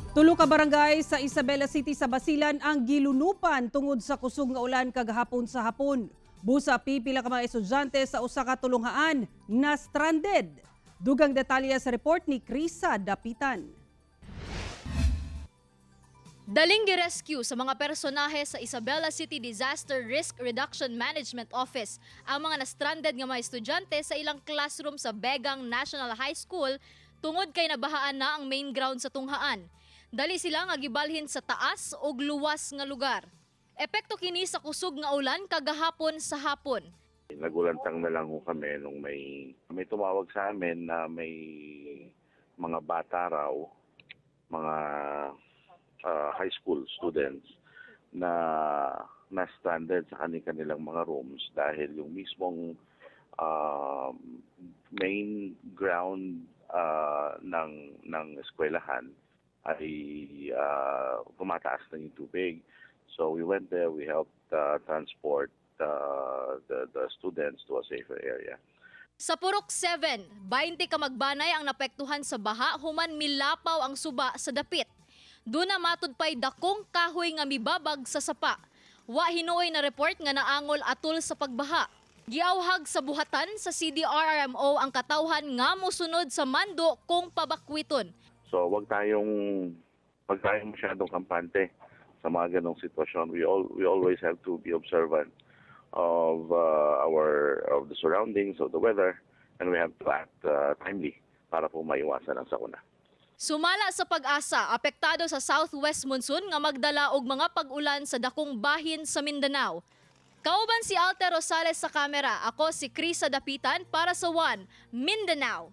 Tulo ka barangay sa Isabela City sa Basilan ang gilunupan tungod sa kusog nga ulan kagahapon sa hapon. Busa pipila ka mga estudyante sa usa ka tulunghaan na stranded. Dugang detalye sa report ni Krisa Dapitan. Daling girescue sa mga personahe sa Isabela City Disaster Risk Reduction Management Office ang mga na-stranded nga mga estudyante sa ilang classroom sa Begang National High School tungod kay nabahaan na ang main ground sa tunghaan. Dali sila nga gibalhin sa taas og luwas nga lugar. Epekto kini sa kusog nga ulan kagahapon sa hapon. Nagulantang na lang ho kami nung may tumawag sa amin na may mga bata raw, mga high school students na na-stranded sa kanilang mga rooms dahil yung mismong main ground ng eskwelahan ay tumataas na yung tubig. So we went there, we helped transport the students to a safer area. Sa Purok 7, 20 ka magbanay ang napektuhan sa baha human milapaw ang suba sa dapit. Duna matud pay dakong kahoy nga mibabag sa sapa. Wa hinuoy na report nga naangol atol sa pagbaha. Giawhag sa buhatan sa CDRRMO ang katawhan nga mosunod sa mando kung pabakwiton. So wag tayong masyadong kampante sa mga ganong sitwasyon. We always have to be observant of our of the surroundings, of the weather, and we have to act timely para po maiwasan ang sakuna. Sumala sa PAGASA, apektado sa Southwest Monsoon nga magdala og mga pag-ulan sa dakong bahin sa Mindanao. Kauban si Alter Rosales sa kamera, ako si Krisa Dapitan para sa One Mindanao.